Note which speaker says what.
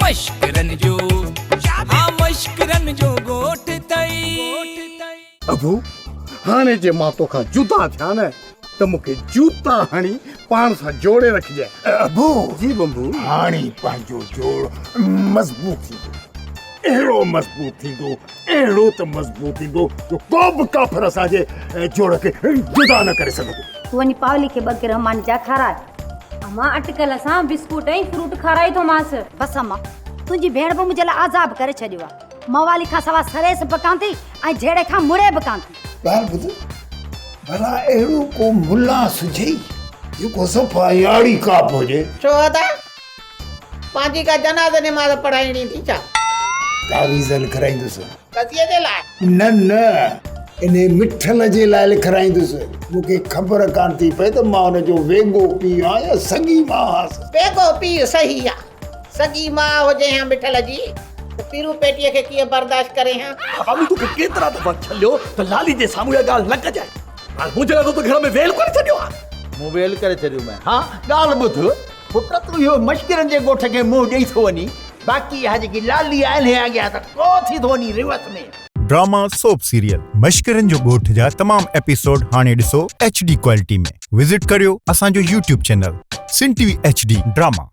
Speaker 1: مشڪرن جو ها مشڪرن جو ڳوٺ ٿئي.
Speaker 2: ابو، هاڻي جي مان توکان جدا ٿيان نه ته مون کي جوتا هڻي پاڻ سان جوڙي رکجانء. ابو، جي بمبو.
Speaker 3: هاڻي پنهنجو جوڙ مضبوط ٿيندو. اهڙو مضبوط ٿيندو، اهڙو ته مضبوط ٿيندو جو ڪو به ڪافر اسان جي جوڙ کي جدا نه ڪري سگهندو.
Speaker 4: تون وڃي پاولي کي ٻه گرهه ماني جا کاراء.
Speaker 5: امان اٽڪل سان بسڪوٽ ۽ فروٽ کارائي ٿو مانس.
Speaker 4: بس امان، تنهنجي ڀيڻ به منهنجي لاء عذاب ڪري ڇڏيو آ. موالي کان سوا سريس به ڪانه ٿي ۽ جهيڙي کان مڙي به ڪانه ٿي.
Speaker 3: ڳالهه ٻڌ، ڀلا اهڙو ڪو ملان سجهئي جيڪو صفا ياڙي ڪاپ هجي.
Speaker 6: ڇو ادا؟ پنهنجي ڪا جنازه نماز پڙهائڻي ٿي ڇا؟
Speaker 3: تعويذ لکرائيندس.
Speaker 6: قضيي جي لاء؟
Speaker 3: نه نه، انهي مٺل جي لاء لکرائيندس. مون کي خبر ڪانه ٿي پئي ته مان ان جو ويڳو پيء آهيان يا سڳي ماء آهيانس.
Speaker 6: ويڳو پيء صحيح آ. سڳي ماء هجين ها مٺل جي ته پيرون پيٽيء کي ڪيئن برداشت ڪرين ها.
Speaker 7: بابا مون توکي ڪيترا دفعا ڇليو ته لالي جي سامهون اها ڳالهه نه ڪجانء. هاڻ منهنجي لاء تو گهر ۾ ويل ڪري ڇڏيو آ.
Speaker 8: مون ويل ڪري ڇڏيو مين. ها ڳالهه ٻڌ پٽ تون اهو مشڪرن جي ڳوٺ کي منهن ڏئي ٿو وڃين باقي اها جيڪي لالي آهي انهي اڳيان ته ڪو ٿي ٿو وڃين ريورس ۾.
Speaker 9: ڊراما سوپ سيريل مشڪرن جو ڳوٺ جا تمام ايپيسوڊ هاڻي ڏسو ايڇ ڊي ڪوالٽي ۾ وزٽ ڪريو اسان جو YouTube channel Sindh T V H D drama.